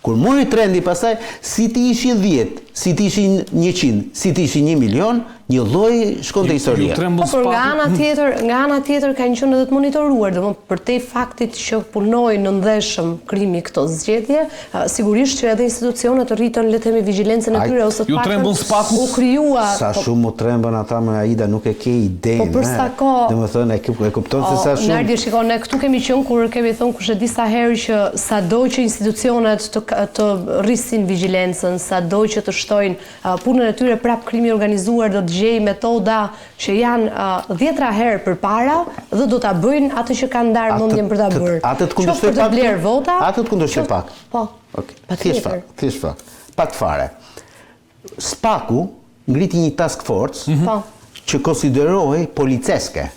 Kur mori trendi pastaj, si të ishin 10, si të ishin 100, si të ishin 1 milion, një lloj shkonte historia. Po, por nga ana tjetër, nga ana tjetër kanë qenë edhe të monitoruar, domethënë përtej faktit që punoi nëndheshëm krimi këto zgjedhje, sigurisht që edhe institucionet rritën le të themi vigjilencën e tyre ose të paktën u krijua Sa po shumë u trembën ata më Aida nuk e ke idenë. Po për sa kohë Domethënë e kupton se sa shumë Nardi shiko ne këtu kemi qenë kur kemi thënë kush e di sa herë që sado që institucionet të të rrisin vigjilencën, sado që të shtojnë punën e tyre prapë krimi i organizuar do të gjejë metoda që janë dhjetra herë përpara dhe do ta bëjnë atë që kanë ndarë mendjen për ta bërë. Atë të kundërshtoj pak. Blerë vota. Atë të kundërshtoj pak. Po. Okej. Thjesht fakt, thjesht fakt. Pak fare. Spaku ngriti një task force mm -hmm. që konsiderohej policeske.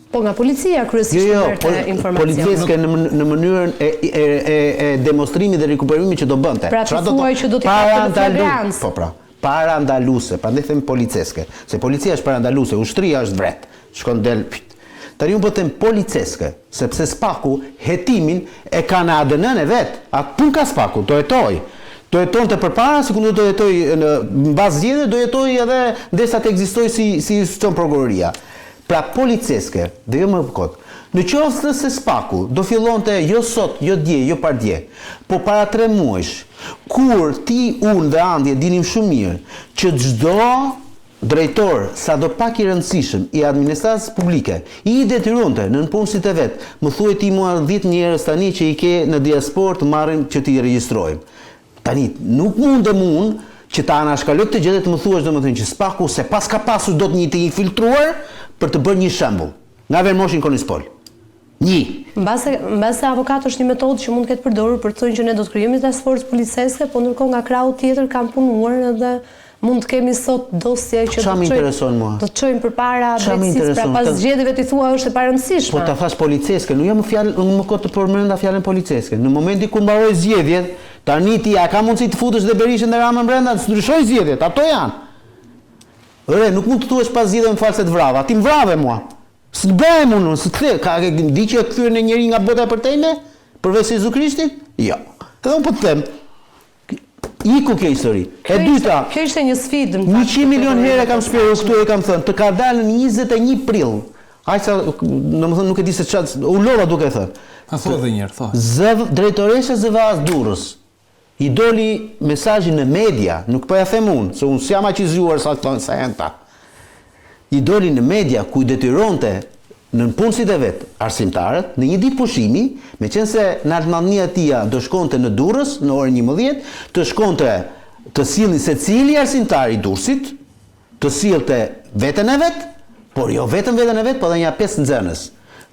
Po nga policia kryesisht jo, jo, po, informacion. Policeske në në mënyrën e e e e demonstrimit dhe rikuperimit që do bënte. Pra ti thua që do t'i kapte në flagrancë. Po pra, parandaluese, prandaj them policeske, se policia është parandaluese, ushtria është vret. Shkon del. Tani unë po them policeske, sepse Spaku hetimin e ka në ADN-në e vet. Atë punë ka Spaku, do hetojë. Do hetonte përpara, sikur do hetojë në mbas zgjedhjeve, do hetojë edhe ndërsa të ekzistojë si si institucion prokuroria. Pra policeske, dhe jo më kot. Në qoftë se Spaku do fillonte jo sot, jo dje, jo pardje, po para tre muajsh, kur ti, unë dhe Andi e dinim shumë mirë që çdo drejtor sado pak i rëndësishëm i administratës publike i detyronte nëpunësit e vet, më thuaj ti mua dhjetë njerëz tani që i ke në diasporë të marrim që t'i regjistrojmë. Tani, nuk mundem unë që ta anashkaloj këtë gjë dhe të më thuash domethënë që Spaku s'e paska pasur dot një të infiltruar për të bërë një shembull. Nga Vermoshi në Konispol. Një. Mbase, mbase avokat është një metodë që mund të ketë përdorur për të thënë që ne do të krijojmë një task force policeske, po ndërkohë nga krahu tjetër kanë punuar edhe mund të kemi sot dosje që do të çojmë mua? Do të çojmë përpara drejtësisë, pra pas zgjedhjeve ti thua është e parëndësishme. Po ta thash policeske, nuk jam fjalë, nuk më kot të përmenda fjalën policeske. Në momentin kur mbaroi zgjedhjet, tani ti a ka mundësi të futësh dhe Berishën dhe Ramën brenda? S'ndryshojnë zgjedhjet, ato janë. Ore, nuk mund të thuash pas zgjedhjeve më fal se të vrava. Ti më vrave mua. S'të bëhem unë, s'të kthe, ka di që e kthyer ndonjë njeri nga bota e përtejme, përveç Jezu Krishtit? Jo. Edhe unë po të them, iku kjo histori. E dyta, kjo ishte një sfidë në fakt. 100 milion herë e kam shpjeguar këtu e kam thënë, të ka dalë në 21 prill. Aq sa, domethënë nuk e di se çfarë, u lodha duke e thënë. Ta thuaj edhe një herë, thuaj. Zëv drejtoresha ZVA-s Durrës i doli mesazhi në media, nuk po ja them unë, se unë s'jam aq i zgjuar sa thonë sa janë këta. I doli në media ku i detyronte nëpunësit e vet, arsimtarët, në një ditë pushimi, meqenëse Naltmadhnia e tija do shkonte në Durrës në orën 11, të shkonte të sillnin secili arsimtar i Durrësit, të sillte veten e vet, por jo vetëm veten e vet, po edhe nja pesë nxënës.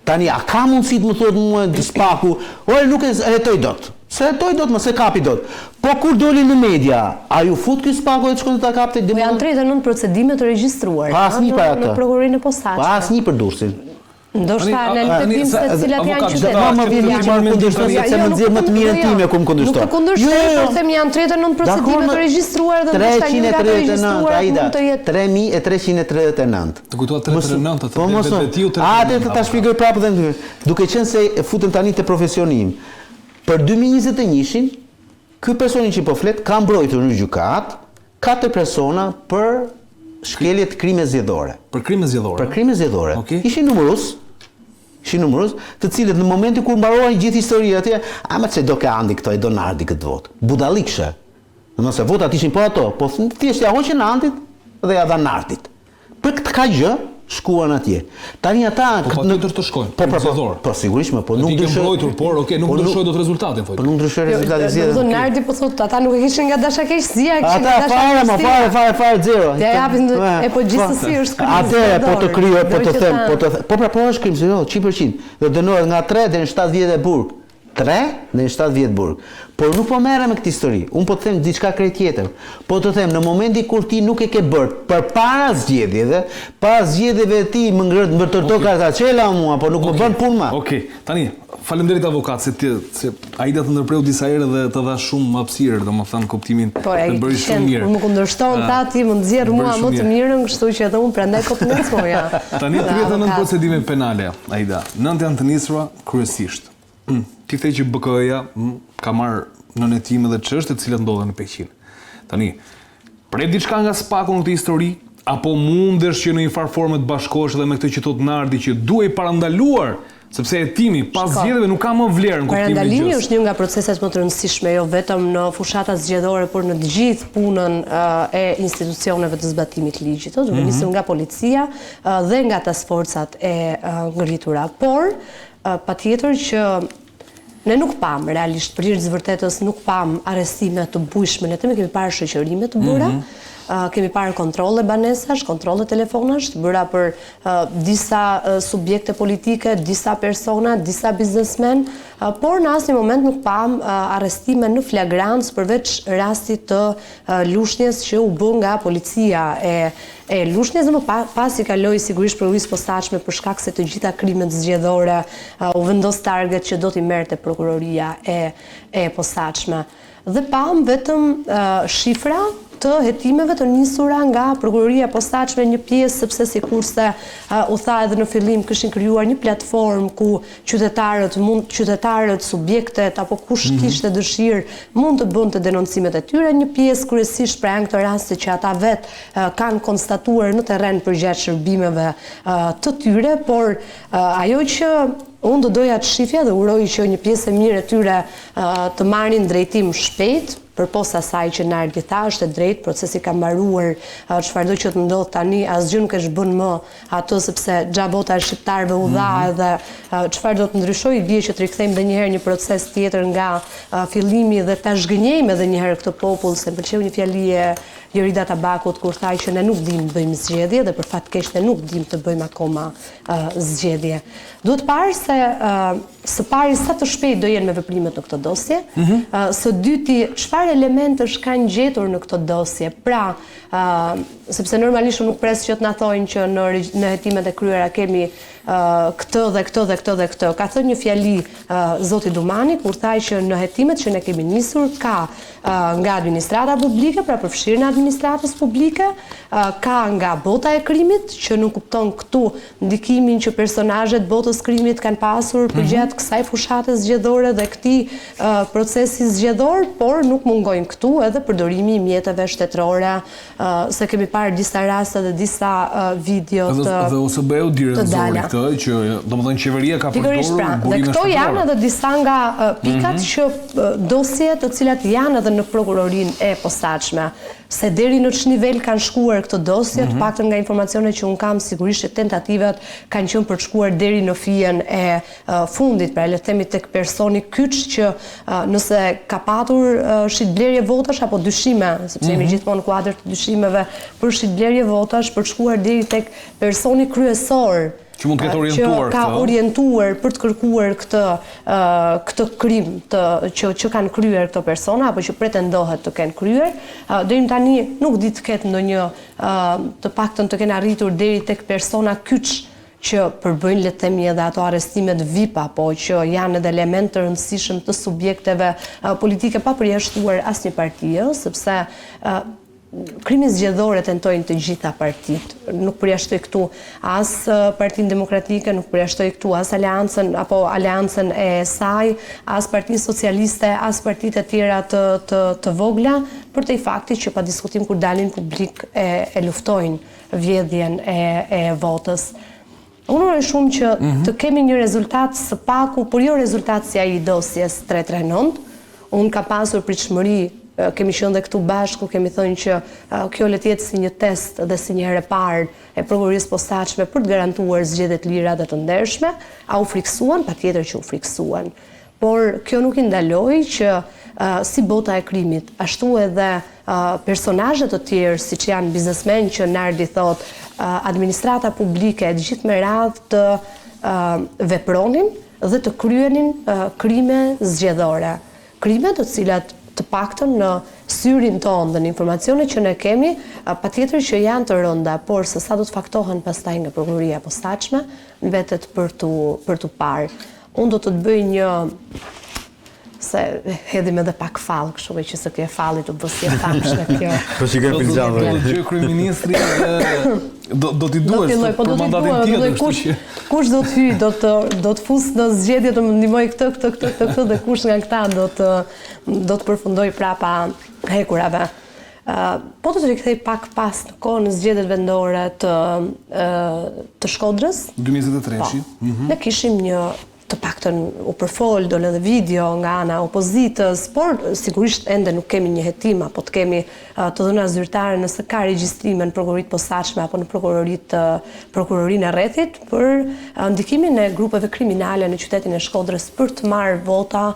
Tani a ka mundësi të më thuhet mua Spaku, ore nuk e hetoj dot. S'e hetoj dot më, s'e kapi dot. Po kur doli në media, a ju fut ky Spaku dhe të shkonte ta kapte? Po janë 39 procedime të regjistruara Pa asnjë për atë. në Prokurorinë e Posaçme. Pa asnjë për Durrësin. Ndoshta ne nuk e dimë se cilat janë qytetet. Mua më vjen mirë që më kundërshton sepse më nxjerr më të mirën time kur më kundërshton. Nuk të kundërshtoj, jo, jo, por them janë 39 procedime të regjistruara dhe ndoshta një nga të regjistruarat mund të jetë 3339. Të kujtua 339 atë po, vetiu 339. Atë të ta shpjegoj prapë dhe në Duke qenë se futem tani te profesioni im. Për 2021-shin, ky personi që po flet ka mbrojtur në gjykatë katër persona për shkelje të krime zgjedhore. Për krime zgjedhore. Për krime zgjedhore. Okay. Ishin numërues, ishin numërues, të cilët në momentin kur mbaruan gjithë historia atje, a më ç'e do ke Andi këto, e do Nardi këtë votë. Budallikëshe. Domethënë votat ishin po ato, po thjesht ja hoqën Andit dhe ja dhanë Nardit. Për këtë kaq gjë shkuan atje. Tani ata po patjetër të shkojnë. Po po po, po sigurisht më, po nuk ndryshoi. Mbrojtur, por okay, nuk po ndryshoi dot rezultatin thotë. Po nuk ndryshoi jo, rezultati zgjedhjeve. Do Nardi po thotë ata nuk e kishin nga dashakeqësia, e kishin nga dashakeqësia. Ata fare, ma fare, fare, fare zero. Ja japin e po gjithsesi është krim. Atëherë po të kryoj, po të them, po të po pra po është krim zgjedhor, 100%. Dhe dënohet nga 3 deri në 7 vjet e burg. 3 deri në 7 vjet burg. Por nuk po merrem me këtë histori. Unë po të them diçka krejt tjetër. Po të them në momentin kur ti nuk e ke bërë përpara zgjedhjeve, pas zgjedhjeve ti më ngrët më tërto okay. kartaçela mua, po nuk okay. më bën punë më. Okej. Okay. Tani, faleminderit avokat se ti se Aida të ndërpreu disa herë dhe të dha shumë hapësirë, domethënë kuptimin po, e bëri shumë mirë. Po, më kundërshton tha ti më nxjerr mua më të mirën, kështu që edhe unë prandaj po të ngacmoja. Tani 39 procedime penale, Aida. Nëntë janë të nisura kryesisht. Ti the që BKH-ja ka marrë. Nën hetime dhe çështje të cilat ndodhen në Peqin. Tani, pret diçka nga SPAK-u në këtë histori apo mundesh që në një farë forme të bashkohesh edhe me këtë që thotë Nardi që duhej parandaluar, sepse hetimi pas zgjedhjeve nuk ka më vlerë në kuptimin e gjësë. Parandalimi është një nga proceset më të rëndësishme jo vetëm në fushatat zgjedhore, por në të gjithë punën e institucioneve të zbatimit të ligjit, ëh, duke mhm. nisur nga policia dhe nga task forcat e ngritura. Por, patjetër që Ne nuk pamë, realisht, për hir të së vërtetës, nuk pamë arrestime të bujshme, le të themi kemi parë shoqërime të bëra, mm -hmm. kemi parë kontrolle banesash, kontrolle telefonash të bëra për disa subjekte politike, disa persona, disa biznesmenë, por në asnjë moment nuk pamë arrestime në flagrancë përveç rastit të Lushnjes që u bë nga policia e e Lushnjes dhe më pas i kaloi sigurisht prokurorisë posaçme për shkak se të gjitha krimet zgjedhore u vendos target që do t'i merrte prokuroria e e posaçme. Dhe pamë vetëm shifra të hetimeve të nisura nga prokuroria e posaçme një pjesë sepse sikurse u tha edhe në fillim kishin krijuar një platformë ku qytetarët mund qytetarët, subjektet apo kush mm -hmm. kishte dëshirë mund të bënte denoncimet e tyre, një pjesë kryesisht pra janë këto raste që ata vetë kanë konstatuar në terren përgjatë shërbimeve të tyre, por ajo që unë do doja të shifja dhe uroj që një pjesë e mirë e tyre të marrin drejtim shpejt, përpos asaj që Nardi tha, është e drejtë, procesi ka mbaruar, çfarëdo që të ndodhë tani, asgjë nuk e zhbën më atë sepse xha vota e shqiptarëve u dha mhm. edhe çfarë do të ndryshojë i bie që të rikthejmë edhe një herë një proces tjetër nga fillimi dhe ta zhgënjejmë edhe një herë këtë popull se më pëlqeu një fjali e Jorida Tabakut kur tha që ne nuk dimë të bëjmë zgjedhje dhe për fat keq ne nuk dimë të bëjmë akoma zgjedhje. Duhet parë se së pari sa të shpejtë do jenë me veprimet në këtë dosje, mm -hmm. së dyti çfarë elementësh kanë gjetur në këtë dosje. Pra, sepse normalisht unë nuk pres që të na thonë që në në hetimet e kryera kemi këtë dhe këtë dhe këtë dhe këtë. Ka thënë një fjali zoti Dumani kur tha që në hetimet që ne kemi nisur ka nga administrata publike, pra përfshirjen e administratës publike, ka nga bota e krimit, që nënkupton këtu ndikimin që personazhet e botës krimit kanë pasur mhm. përgjatë kësaj fushate zgjedhore dhe këtij procesi zgjedhor, por nuk mungojnë këtu edhe përdorimi i mjeteve shtetërore, se kemi parë disa raste dhe disa video të dala. Dhe OSBE-u direkt nxori këtë, që domethënë qeveria ka përdorur pra, burime shtetërore. Dhe këto janë edhe disa nga pikat mhm. që dosje të cilat janë edhe në prokurorinë e posaçme. Se deri në ç'nivel kanë shkuar këto dosje, të mhm. paktën nga informacionet që unë kam, sigurisht që tentativat kanë qenë për të shkuar deri në fijen e fundit, pra le të themi tek personi kyç që nëse ka patur shitblerje votash apo dyshime, sepse jemi mhm. gjithmonë në kuadër të dyshimeve për shitblerje votash, për të shkuar deri tek personi kryesor që mund të ketë orientuar që ka orientuar për të kërkuar këtë këtë krim të që që kanë kryer këto persona apo që pretendohet të kenë kryer, deri më tani nuk di të ketë ndonjë të paktën të kenë arritur deri tek persona kyç që përbëjnë le të themi edhe ato arrestimet VIP apo që janë edhe elementë të rëndësishëm të subjekteve politike pa përjashtuar asnjë parti, ë, sepse krimin zgjedhor e tentojnë të gjitha partitë. Nuk përjashtoj këtu as Partinë Demokratike, nuk përjashtoj këtu as Aleancën apo aleancën e saj, as Partinë Socialiste, as partitë e tjera të të të vogla, përtej faktit që padiskutim kur dalin publik e e luftojnë vjedhjen e e votës. Unë uroj shumë që mm -hmm. të kemi një rezultat së paku, por jo rezultat si ai i dosjes 339. Unë kam pasur pritshmëri, kemi qenë dhe këtu bashkë, kemi thënë që kjo le të jetë si një test dhe si një herë e parë e prokurorisë posaçme për të garantuar zgjedhje të lira dhe të ndershme. A u frikësuan? Patjetër që u frikësuan. Por kjo nuk i ndaloi që si bota e krimit, ashtu edhe personazhe të tjerë, siç janë biznesmenë që Nardi thotë, administrata publike e të gjithë me radhë të vepronin dhe të kryenin krime zgjedhore. Krime të cilat të paktën në syrin tonë dhe në informacionet që ne kemi, patjetër që janë të rënda, por se sa do të faktohen pastaj nga prokuroria e posaçme, mbetet për t'u për t'u parë. Unë do të të bëj një. Se hedhim edhe pak fall, kështu meqë se kjo e fallit u bë si e famshme kjo. Po shikoj filxhan. Do të dëgjojë kryeministri dhe do do t'i duhet po për mandatin tjetër, kështu që kush do të hyjë, do të do të fus në zgjedhje të më ndihmojë këtë, këtë, këtë, këtë, këtë dhe kush nga këta do të do të përfundojë prapa hekurave. Po të të rikthej pak pas në kohë në zgjedhjet vendore të të Shkodrës. 2023-shi. Po. Mhm. Ne kishim një të paktën u përfol, dolën edhe video nga ana e opozitës, por sigurisht ende nuk kemi një hetim apo të kemi të dhëna zyrtare nëse ka regjistrime në prokurori të posaçme apo në prokuroritë prokurorinë e rrethit për ndikimin e grupeve kriminale në qytetin e Shkodrës për të marrë vota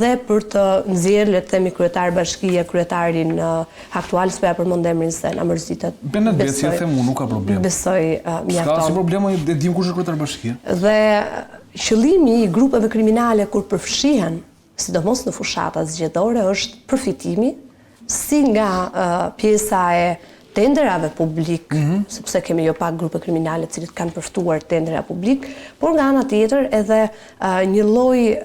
dhe për të nxjerrë le të themi kryetar bashkie, kryetarin aktual, s'po ja përmend emrin se na mërzitet. Benet Beci, e them unë, nuk ka problem. Besoj mjafton. S'ka asnjë problem, e dim kush është kryetar bashkie. Dhe qëllimi i grupeve kriminale kur përfshihen, sidomos në fushata zgjedhore, është përfitimi si nga pjesa e tenderave publik, mm -hmm. sepse kemi jo pak grupe kriminale të cilët kanë përftuar tendera publik, por nga ana tjetër edhe një lloj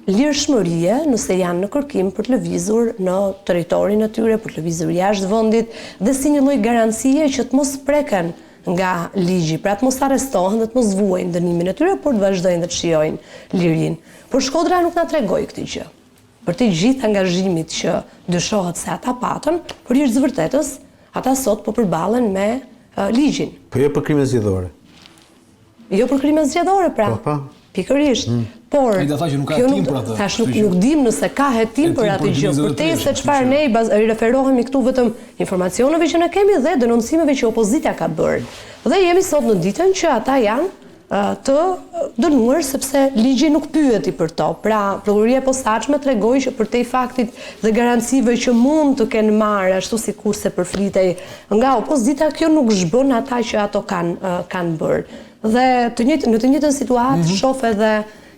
lirshmërie nëse janë në kërkim për të lëvizur në territorin e tyre, për të lëvizur jashtë vendit dhe si një lloj garancie që të mos preken nga ligji, pra të mos arrestohen dhe të mos vuajnë dënimin e tyre, por të vazhdojnë dhe të shijojnë lirinë. Por Shkodra nuk na tregoi këtë gjë. Përtej gjithë angazhimit që dyshohet se ata patën, për hir të së vërtetës, ata sot po përballen me ligjin. Po jo për krime zgjedhore. Jo për krime zgjedhore pra. Po, po. Pikërisht. Mm. Por Ai tha që nuk ka hetim për atë. Thash nuk nuk dim nëse ka hetim për atë gjë. Përtej se çfarë ne i, baz, i referohemi këtu vetëm informacioneve që ne kemi dhe denoncimeve që opozita ka bërë. Dhe jemi sot në ditën që ata janë të dënuar sepse ligji nuk pyeti për to. Pra, prokuroria e posaçme tregoi që përtej faktit dhe garancive që mund të kenë marrë ashtu sikurse përflitej Nga opozita kjo nuk zhbën ata që ato kanë kanë bërë. Dhe të njëjtë në të njëjtën situatë mm -hmm. shoh edhe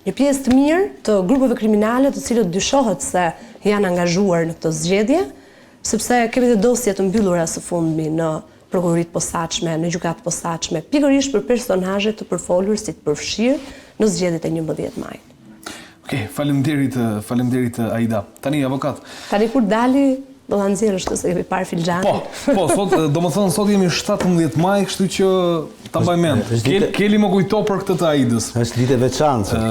një pjesë të mirë të grupeve kriminale të cilët dyshohet se janë angazhuar në këto zgjedhje, sepse kemi dhe dosje të mbyllura së fundmi në prokurori të posaçme, në gjykatë të posaçme, pikërisht për personazhe të përfolur si të përfshirë në zgjedhjet e 11 majit. Okej, okay, faleminderit, faleminderit Aida. Tani avokat. Tani kur dali do ta nxjerrësh këtë se kemi parë filxhanin. Po, po, sot domethënë sot jemi 17 maj, kështu që ta mbaj mend. Kel, Keli më kujto për këtë të Aidës. Është ditë e veçantë.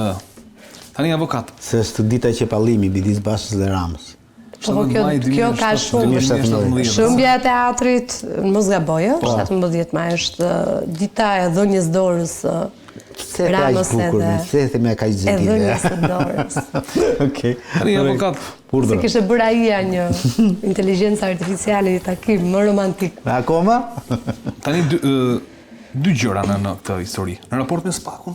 Tani avokat. Se është dita e qepallimit midis Bashës dhe Ramës. Po, po kjo, kjo ka shumë. Shembja e teatrit, mos gaboj, 17 po. maj është dita e dhënies dorës Pse e kaq bukur, pse e me kaq xhentile. E dhënies së dorës. Okej. Tani avokat. Se kishte bërë AI-ja një inteligjencë artificiale një takim më romantik. Akoma? Tani dy, dy gjëra në në këtë histori. Në raport me Spakun,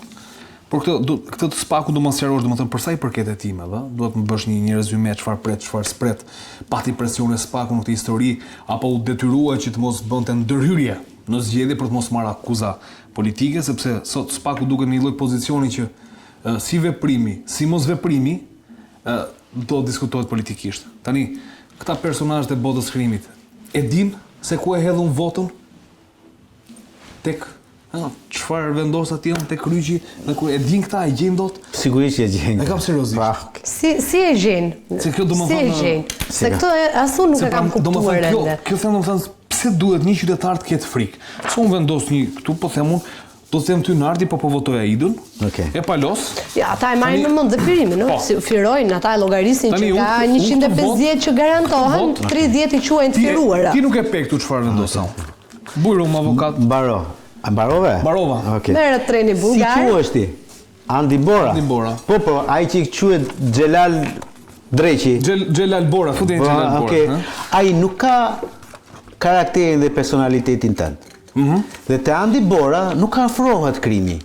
por këtë do këtë të Spakut do më sqarosh, domethënë për sa i përket hetimeve, ëh, duhet të më bësh një një rezume çfarë pret, çfarë s'pret. Pati presione Spaku në këtë histori apo u detyrua që të mos bënte ndërhyrje në zgjedhje për të mos marrë akuza politike, sepse sot Spaku duket në një lloj pozicioni që si veprimi, si mosveprimi do diskutohet politikisht. Tani, këta personazhet e botës krimit e dinë se ku e hedhun votën tek ëh, çfarë vendos atje unë tek kryqi dhe ku e dinë këta e gjejnë dot? Sigurisht që e gjejnë. E kam seriozisht. Pa. Si si e gjejnë? Se kjo domethënë Si e gjejnë? Se këtë as unë nuk e kam pra, kuptuar ende. Kjo kjo them domethënë pse duhet një qytetar të ketë frikë? Se unë vendos një këtu po them unë do të them ty Nardi po po votoj Aidën. Okej. E palos. Ja, ata e marrin në mend dhe firimin, ëh? Po. Si firojnë, ata e llogarisin që ka 150 që garantohen, 30 i quajnë të firuara. Ti nuk e pe këtu çfarë vendosa unë. Bujrum avokat. Mbaro. A mbarove? Mbarova. Okej. Merret treni bullgar. Si quhesh ti? Andi Bora. Andi Bora. Po po, ai që quhet Xhelal Dreqi. Xhel Xhelal Bora, futeni po, Xhelal Bora. Okej. Ai nuk ka karakterin dhe personalitetin tënd. Mhm. Mm dhe te Andi Bora nuk afrohet krimi.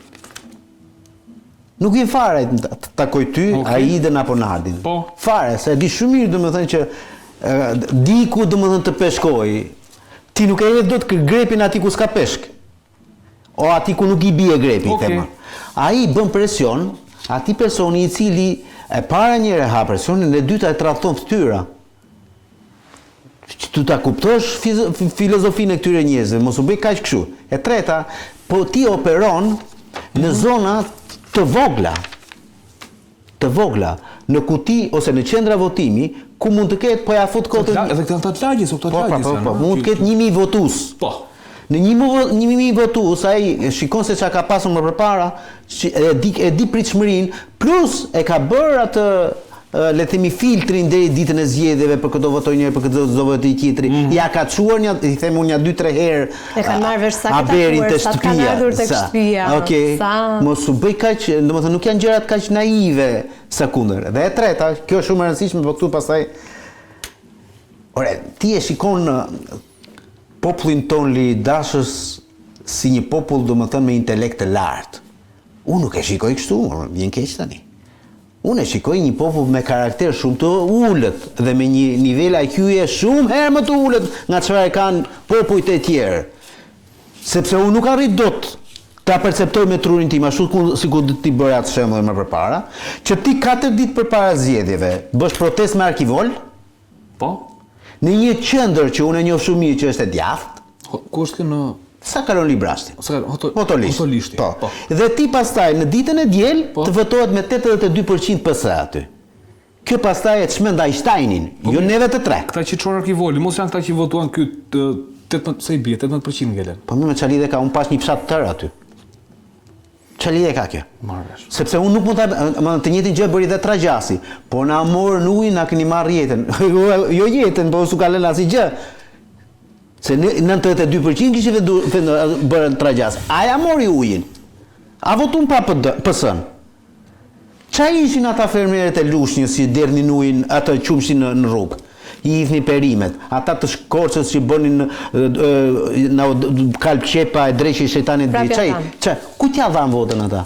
Nuk vjen fare të takoj ty, okay. Aidën apo Nardin. Po. Fare, se e di shumë mirë domethënë që di ku domethënë të peshkoj. Ti nuk e hedh dot grepin aty ku s'ka peshk. O aty ku nuk i bie grepi, okay. them. Ai bën presion atij personi i cili e para njëherë ha presionin, e dyta e tradhton fytyra. Që tu ta kuptosh filozofinë e këtyre njerëzve, mos u bëj kaq kështu. E treta, po ti operon në mhm. zona të vogla. Të vogla. Në kuti ose në qendra votimi, ku mund të ketë, po ja fut kot. Edhe këta të lagjes, o këta të po, lagjes. Po, po, po, mund të ketë 1000 votues. Po. Në 1000 votues ai shikon se çka ka pasur më përpara, e di e di pritshmërinë, plus e ka bërë atë le të themi filtrin deri ditën e zgjedhjeve për kë do votoj njëri, për kë do votoj tjetri. Mm -hmm. Ja ka çuar një, i them unë një 2-3 herë. E kanë marrë vesh sa ka takuar, sa kanë ardhur tek shtëpia. Okej. Okay. Mos u bëj kaq, domethënë nuk janë gjërat kaq naive sa kundër. Dhe e treta, kjo është shumë e rëndësishme, po këtu pastaj Ore, ti e shikon popullin tonë liridashës si një popull domethënë me intelekt të lartë. Unë nuk e shikoj kështu, më vjen keq tani. Unë e shikoj një popull me karakter shumë të ulët dhe me një nivel IQ-je shumë herë më të ulët nga çfarë e kanë popujt e tjerë. Sepse unë nuk arrij dot ta perceptoj me trurin tim, ashtu sikur ti bëre atë shembullin më përpara, që ti katër ditë përpara zgjedhjeve bësh protestë me arkivol, Po. Në një qendër që unë e njoh shumë mirë që është e djathtë. Ku është kjo në Sa kalon Librazhdi? Sa kalon Hoto, Hotolishti. Hotolishti. Po. po. Dhe ti pastaj në ditën e diel po. të votohet me 82% PS aty. Kjo pastaj e çmend Einsteinin, po, jo neve të tre. Këta që çon arkivoli, mos janë këta që votuan ky 18 sa i bie, 18% ngelen. Po më me ça lidhje ka, unë pash një fshat tërë aty. Ça lidhje ka kjo? Marr vesh. Sepse unë nuk mund ta, më të njëjtën gjë bëri dhe Tragjasi. Po na morën ujin, na keni marrë jetën. jo jetën, po s'u ka lënë asnjë gjë. Se 92% kishin vendu, bërë në Tragjas. A ja mori ujin? A votun pa PS-n? Ça ishin ata fermerët e Lushnjës që derdhnin ujin atë qumështin në në rrugë? I hidhnin perimet. Ata të Korçës që bënin na u kalb qepa e dreqi shejtani të di. Ça ça kujt ia dhanë votën ata?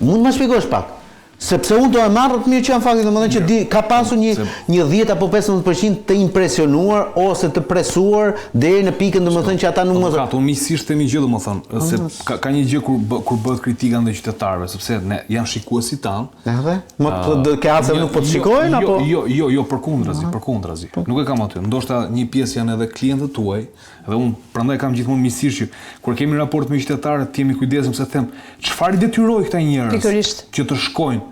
Mund të ma shpjegosh pak? Sepse unë do e marr të mirëqenë faktin, domethënë që di ka pasur një një 10 apo 15% të impresionuar ose të presuar deri në pikën domethënë që ata nuk më Avokat, unë miqësisht them një gjë domethënë, se ka, ka një gjë kur bë, kur bëhet kritika ndaj qytetarëve, sepse ne janë shikuesit tanë. Edhe? Më të do ke asë nuk po të jo, shikojnë jo, apo? Jo, jo, jo, përkundrazi, përkundrazi. Po. Nuk e kam aty. Ndoshta një pjesë janë edhe klientët tuaj, dhe unë prandaj kam gjithmonë miqësisht që kur kemi raport me qytetarët, të jemi kujdesshëm se them, çfarë i detyroi këta njerëz Pikërisht. që të shkojnë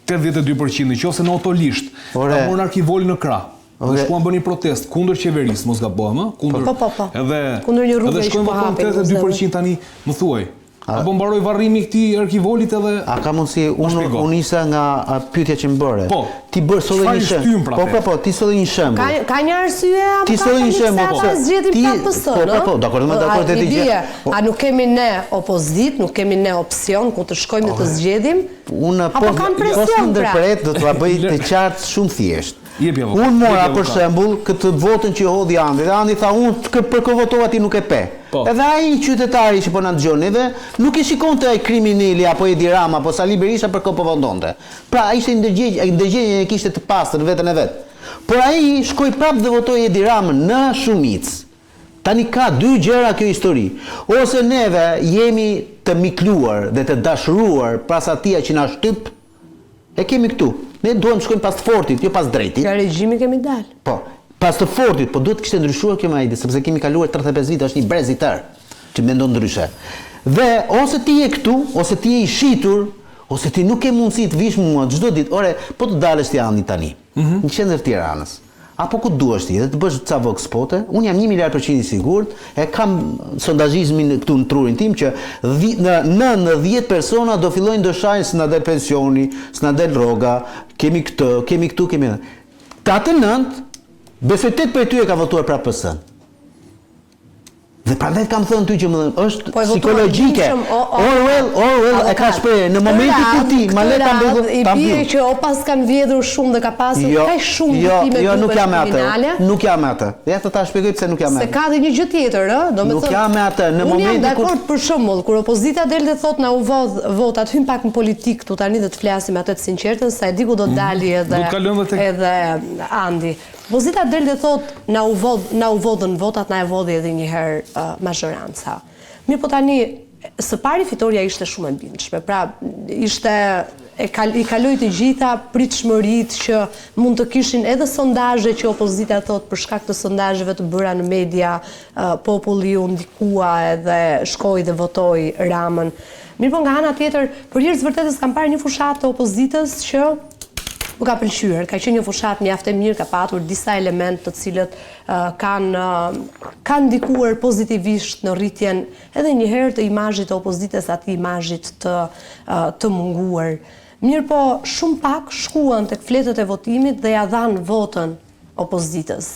82% në qoftë se në Otolisht, ta morën arkivolin në krah. Dhe shkuan bënë një protestë kundër qeverisë, mos gabohem, ë, kundër. Po, po, po. Edhe kundër një rruge edhe shkojnë votojnë 82% tani, më thuaj. A po mbaroi varrimi i këtij arkivolit edhe A ka mundësi unë unë nisa nga pyetja që më bëre. Po. Ti bër solle një shembull. Pra, po, po, po, ti solle një shembull. Ka ka një arsye apo ti solle një shembull? Po, zgjedhin prapë PS, po, po, po, dakord, më dakord te ti gjë. Po. A nuk kemi ne opozitë, nuk kemi ne opsion ku të shkojmë dhe të zgjedhim? Unë po, po s'më ndërpret, do t'ua bëj të qartë shumë thjesht. Unë mora për shembull këtë votën që hodhi Andi dhe Andi tha unë kë për kë votova ti nuk e pe. Po. Edhe ai qytetari që po na dëgjon neve nuk e shikonte ai krimineli apo Edi Rama apo Sali Berisha për kë po votonte. Pra ai ishte ndërgjegje, ndërgjegjen e kishte të pastër në veten e vet. Por ai shkoi prapë dhe votoi Edi Ramën në shumicë. Tani ka dy gjëra kjo histori. Ose neve jemi të mikluar dhe të dashuruar pas atij që na shtyp, E kemi këtu. Ne duam të shkojmë pas të fortit, jo pas drejtit. Nga regjimi kemi dalë. Po. Pas të fortit, po duhet të kishte ndryshuar kjo Majdi, sepse kemi kaluar 35 vite, është një brez i tërë që mendon ndryshe. Dhe ose ti je këtu, ose ti je i shitur, ose ti nuk ke mundësi të vish mua çdo ditë, ore, po të dalësh ti Andi tani, mm -hmm. në qendër të Tiranës, apo ku duash ti dhe të bësh ca vox pote, unë jam 1 miliard për qind i sigurt, e kam sondazhizmin këtu në trurin tim që dhi, në 9 në 10 persona do fillojnë do shajnë s'na del pensioni, s'na del rroga, kemi këtë, kemi këtu, kemi atë. Të atë nëntë, besoj 8 prej tyre ka votuar prapë PS-n. Dhe prandaj të kam thënë ty që më dhënë, është po psikologjike. Orwell, Orwell e ka shprehje në momentin kur ti ma le ta mbyll, i bie që o pas kanë vjedhur shumë dhe ka pasur jo, kaq shumë jo, votime jo, nuk jam me atë. Nuk jam me atë. Ja të ta shpjegoj pse nuk jam me atë. Se ka dhe një gjë tjetër, ë, domethënë. Nuk jam me atë. Në momentin kur dakord për shembull, kur opozita del dhe thotë na u vodh votat, hym pak në politikë këtu tani dhe të flasim atë të sinqertën, sa e di ku do mhm. dali edhe edhe Andi. Opozita del dhe thotë na u vodh, na u vodhën votat, na e vodhi edhe një herë mazhoranca. Mirëpo tani, së pari fitorja ishte shumë e bindshme, pra ishte e kal, i kaloi të gjitha pritshmëritë që mund të kishin edhe sondazhe që opozita thotë për shkak të sondazheve të bëra në media, populli u ndikua edhe shkoi dhe votoi Ramën. Mirëpo nga ana tjetër, për hir të vërtetës kam parë një fushatë të opozitës që. Më ka pëlqyer, ka qenë një fushatë mjaft e mirë, ka patur disa elementë të cilët kanë kanë ndikuar pozitivisht në rritjen edhe një herë të imazhit të opozitës, atij imazhit të të munguar. Mirëpo, shumë pak shkuan tek fletët e votimit dhe ia dhanë votën opozitës.